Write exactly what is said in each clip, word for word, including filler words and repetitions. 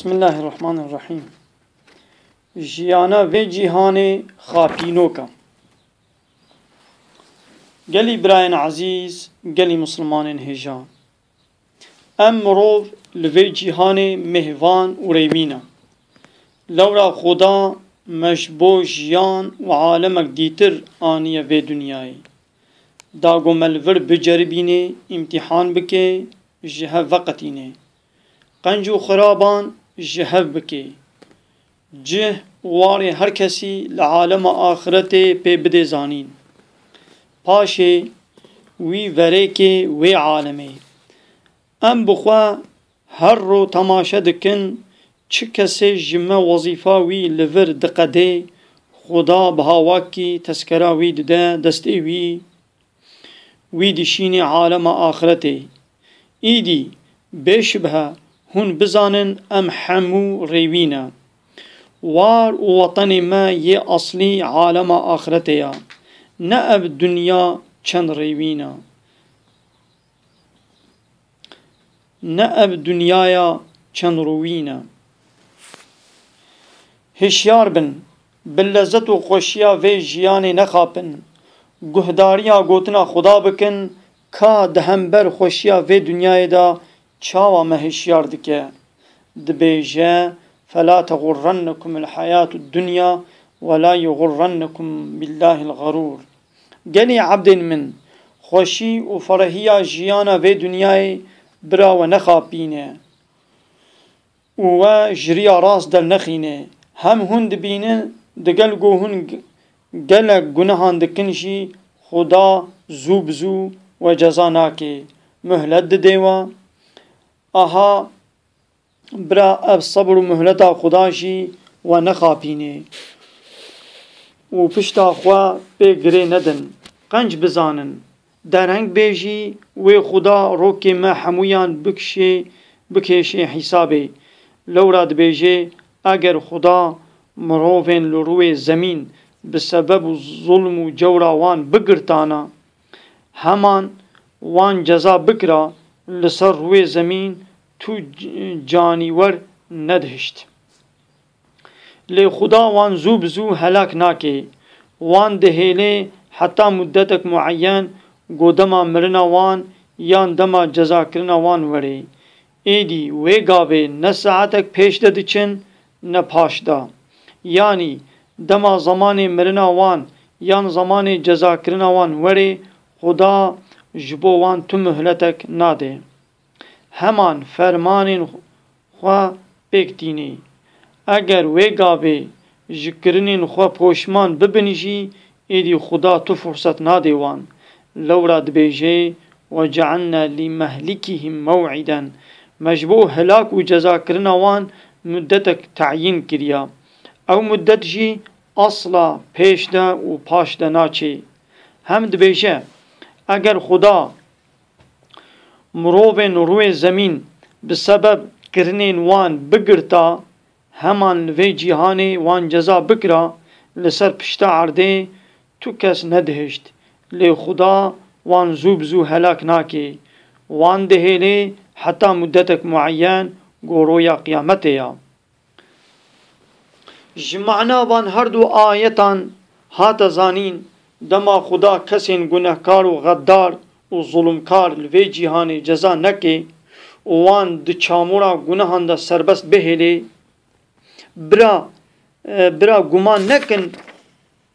Bismillahirrahmanirrahîm. Jiyana vê cîhanê xapînoka. Gelî birayên ezîz, gelî misilmanên hêja. Em mirov li vê cîhanê mêhvan û rêwî ne. Lewra Xuda me ji bo jiyan û alemek dîtir aniye vê dinyayê. Da ku me li vir biceribînê, îmtîhan bike, ji hev veqetîne. Qenc û xiraban ji hev bike. Cih û warê her kesî li alema axiretê pê bide zanîn. Paşê wî verêkê wê alemê. Em bi xwe her ro temaşe dikin, çi kesê ji me wezîfa wî li vir diqedê, Xuda bi hawakî teskera wî dide destê wî, wî dişînê alema axiretê. Îdî, bêşibhe, hûn bizanin em hemû rêwî ne. War û wetenê me yê eslî alema axiretê ya. Ne ev dinya çend rêwîn e. Ne ev dinyaya çend rûwîn e. Hişyar bin, bi lezet û xweşiya vê jiyanê nexapin. Guhdariya gotina Xuda bikin, ka di hember xweşiya vê dinyayê de çawa me hişyar dike. Dibêje, "Fela teğurrennekum el hayatu dunya ve la yuğurrennekum billahil garur." Gelî ebdên min, xweşî û ferehiya jiyana vê dinyayê bira we nexapîne û we ji riya rast dernexîne. Hem hûn dibînin, digel ku hûn g-, gelek gunehan dikin jî, Xuda zû bi zû we ceza nake, muhlet dide we. Aha, bira ev sebr û muhleta Xuda jî we nexapînê û pişta xwe pê girê nedin. Qenc bizanin, derheng bê jî wê Xuda rokê me hemûyan bikişê, bikêşê hîsabê. Lewra dibêje, eger Xuda mirovên li rûyê zemîn bi sebeb û zulm û cewra wan bigirtana, heman wan ceza bikira, li ser rûyê zemîn tu c-, canîwer nedihişt. Lê Xuda wan zû bi zû helak nake. Wan dihêlê heta muddetek mueyen, ku dema mirina wan yan dema cezakirina wan were. Êdî wê gavê ne saetek pêş de diçin, ne paş de. Yanî dema zemanê mirina wan yan zemanê cezakirina wan were, Xuda ji bo wan tu muhletek nade. Heman fermanên xwe pêk tînê. Eger wê gavê ji kirinên xwe poşman bibin jî, êdî Xuda tu furset nade wan. Lewra dibêje, "Ve cealna li mehlikihim mew'iden." Me ji bo helak û cezakirina wan muddetek teyîn kiriya. Ew muddet jî asla pêş de û paş de naçê. Hem dibêje, eger Xuda mirovên rûyê zemîn bi sebeb kirinên wan bigirta, heman li vê cîhanê wan ceza bikira, li ser pişta erdê tu kes nedihişt. Lê Xuda wan zû bi zû helak nake. Wan dihêlê heta muddetek mueyen, ku roya qiyametê ya. Ji mana van her du ayetan hate zanîn, dema Xuda kesên gunehkar û xeddar û zulumkar li vê cîhanê ceza neke û wan di çamura gunehan de serbest bihêlê, bira, e, bira guman nekin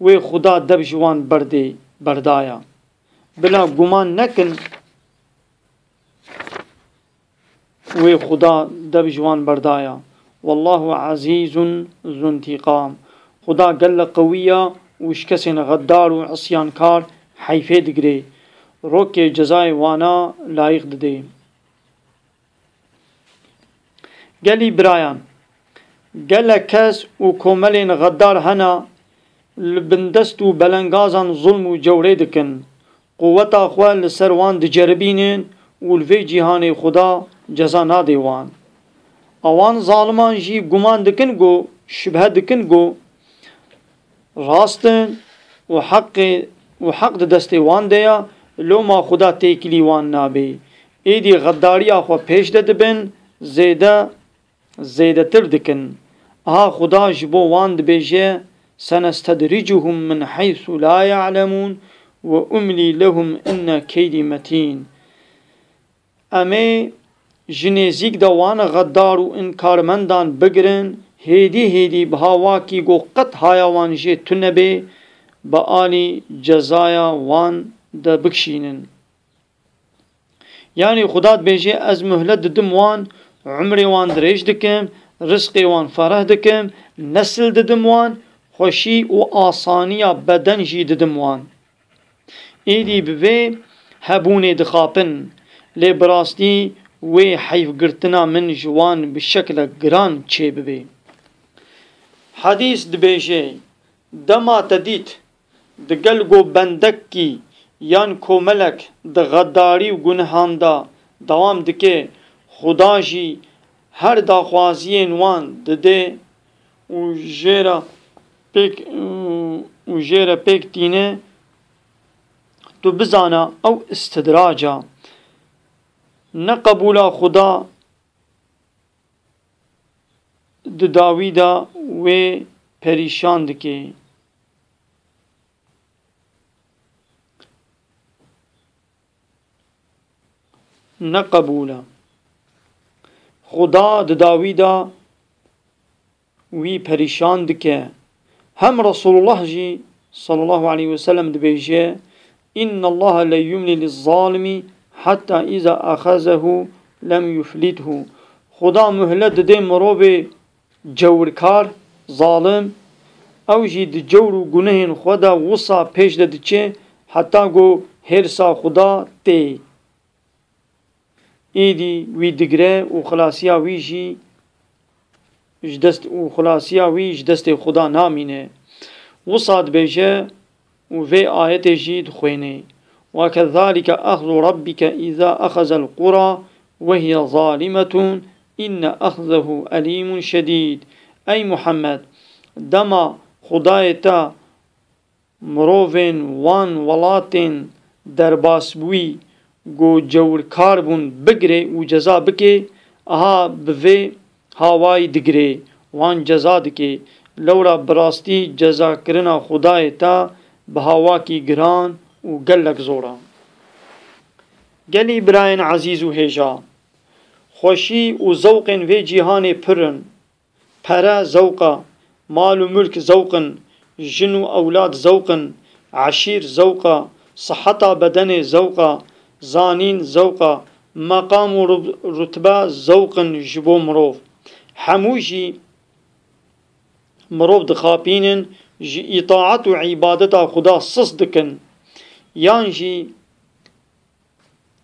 wê Xuda dev ji wan berdê, berdaya. Bila guman nekin wê Xuda dev ji wan berdaya. Wallahu azîzun zuntiqam. Xuda gelek qewî ya û ji kesên xeddar û isyankar heyfê digire. Rokê cezayê wana layîq dide. Gelî birayan, gelek kes û komelên xeddar hene, li bindest û belengazan zulm û cewrê dikin. Quweta xwe li ser wan diceribînin û li vê cîhanê Xuda ceza nade wan. Ewan zaliman jî guman dikin ku, şibhe dikin ku rast in û heqê, û heq di destê wan de ya, loma Xuda têkilî wan nabe. Êdî xeddariya xwe pêş de dibin, zêde zêdetir dikin. Aha Xuda ji bo wan dibêje, "Senestedricuhum min heysu la ya'lemûn ve umlî lehum inne keydî metîn." Em ê ji nêzîk de wan xedar û înkarmendan bigirin, hêdî hêdî bi hawakî ku qet haya wan jê tune bê, bi alî cezaya wan de bikişînin. Yanî Xuda dibêje, ez muhlet didim wan, umrê wan dirêj dikim, rizqê wan fereh dikim, nesil didim wan, xweşî û asaniya beden jî didim wan. Êdî bi vê hebûnê dixapin, lê bi rastî wê heyfgirtina min ji wan bi şekilek giran çêbibe. Hedîs dibêje, dema te dît digel ku bendekî yan komelek di xedarî û gunehan de dewam dike, Xuda jî her daxwaziyên wan dide û jê re pêk, û jê re pêk tîne, tu bizana ew istidrac e. Ne qebûla Xuda di dawî de wê perîşan dike. Ne qebûl e. Xuda di dawî de wî perîşan dike. Hem Resulullah jî sallallahu aleyhi ve sellem dibêje, "İnnallaha le yumli lizzalimi hatta iza ahazehu lem yuflithu." Xuda muhlet dide mirovê cewrkar, zalim, ew jî di cewr û gunehên xwe de wisa pêş de diçe, heta ku hêrsa Xuda tê. Êdî wî digire û xilasiya wî jî ji dest, û xilasiya wî ji destê Xuda namîne. Wisa dibêje û vê ayetê jî dixwêne, "Ve kezalike ahzu rabbike iza ahazel qura ve hiye zalimetun inne ahzehu elimun şedîd." Ey Muhammed, dema Xudayê te mirovên wan welatên derbasbûyî ku cewrkar bûn bigire û ceza bike, aha bi vê hawayî digire, wan ceza dike. Lewra bi rastî cezakirina Xudayê te bi hawakî giran û gelek zor e. Gelî birayên ezîz û hêja, xweşî û zewqên vê cîhanê pir in. Pere zewq e, mal û mulk zewq in, jin û ewlad zewq in, eşîr zewq e, siheta bedenê zewq e, zanîn zewq e, meqam û rut-, rutbe zewq in ji bo mirov. Hemû jî mirov dixapînin, ji îtaet û îbadeta Xuda sist dikin, yan jî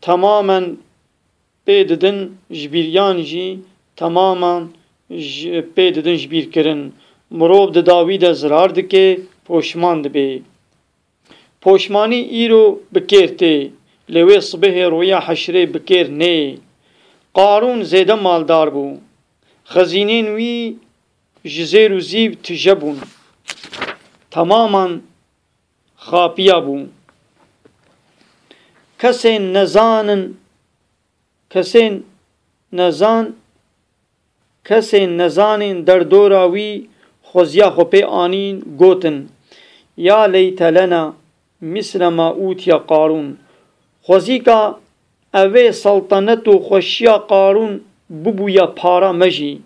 temamen pê didin ji bîr, yan jî temaman ji, pê didin ji bîr kirin. Mirov di dawî de zirar dike, poşman dibe. Poşmanî îro bi kêr tê, lê wê sibehê roya heşrê bi kêr neyê. Qarûn zêde maldar bû. Xezînên wî ji zêr û zîv tije bûn. Temaman xapiya bû. Kesên nezanin, kesên nezan, kesên nezanên derdora wî xweziya xwe pê anîn, gotin, "Ya leyte lena misle ma utiye Qarûn." Xwezîka evê seltenet û xweşiya Qarûn bibûya para me jî,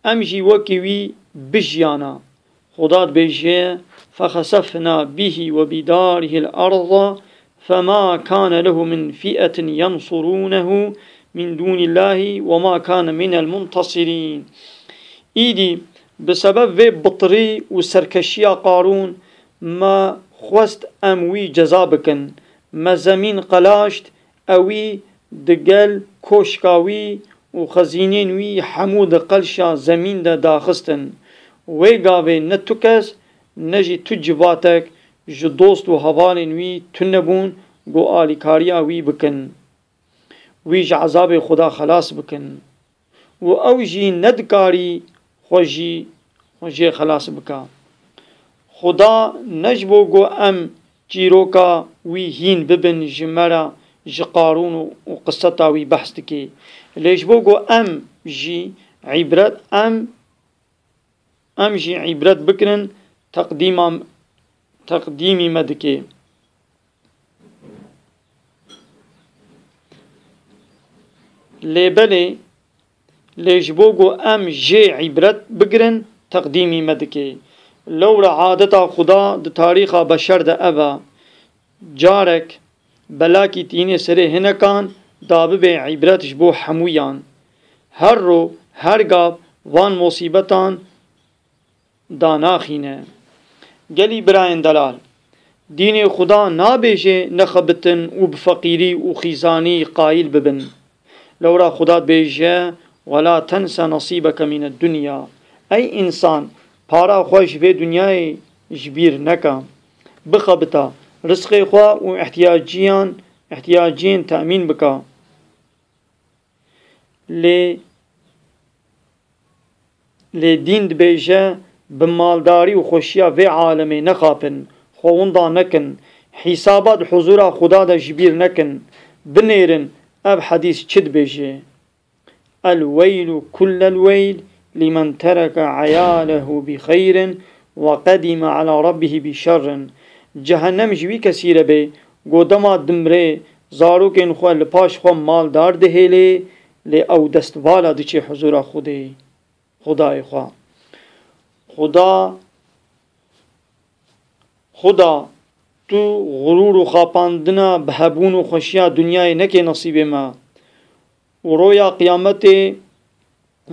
em jî wekî wî bijiyana. Xuda dibêje, "Fexesefna bihi ve bidarihil arda, fema kane lehu min fi'etin yensurûnehu min dûnîllahî ve ma kane minel muntasirîn." Îdî, bi sebeb vê bitirî û serkeşiya Qarûn, me xwest em wî ceza bikin. Me zemîn qelaşt, ewî digel koşka wî û xezînên wî hemû di qelşa zemîn de daxistin. Wê gavê ne tu kes, ne jî tu civatek ji dost û hevalên wî tune bûn ku alîkariya wî bikin, wî ji ezabê Xuda xelas bikin. Û ew jî nedikarî xwe jî, xwe jê xelas bika. Xuda ne ji bo ku em çîroka wî hîn bibin ji me re, ji Qarûn û, û qiseta wî behs dike. Lê ji bo ku em jî îbret em, em jî îbret bikirin, teqdîma, teqdîmî me dike. Lê belê, lê ji bo ku em jê îbret bigirin, teqdîmî me dike. Lewra adeta Xuda di tarîxa beşer de ev e. Carek belakî tînê serê hinekan da bibe îbret ji bo hemûyan. Her ro, her gav van mosîbetan danaxîne. Gelî birayên delal, dînê Xuda nabêje nexebitin û bi feqîrî û xîzanî qayîl bibin. Lewra Xuda dibêje, "Wela tense nesîbeke mîne dunya." Ey însan, para xwe ji vê dinyayê ji bîr neke. Bixebita, rizqê xwe û ihtiyaciyan, ihtiyaciyên temîn bike. Lê, lê dîn dibêje, bi maldarî û xweşiya vê alemê nexapin, xwe winda nekin, hîsaba di huzûra Xuda de ji bîr nekin. Binêrin, ev hedîs çi dibêje? "El-weylu kullel-weyl limen tereke eyalehu bi xeyrin ve qedime ala rabbihî bi şerrin." Cehennem ji wî kesî re bê, ku dema dimrê, zarokên xwe li paş xwe maldar dihêlê, lê ew destvala diçê huzûra Xwedê, Xwedayê xwe. Xuda, Xuda, tu xurûr û xapandina bi hebûn û xweşiya dinyayê neke nesîbê me û roya qiyametê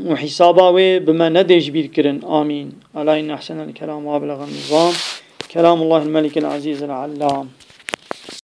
û hîsaba wê bi me nedê ji bîr kirin. Amîn. Ela inne ehsenel kelam ve eblegan nizam. Kelamullahil melikil azîzil allam.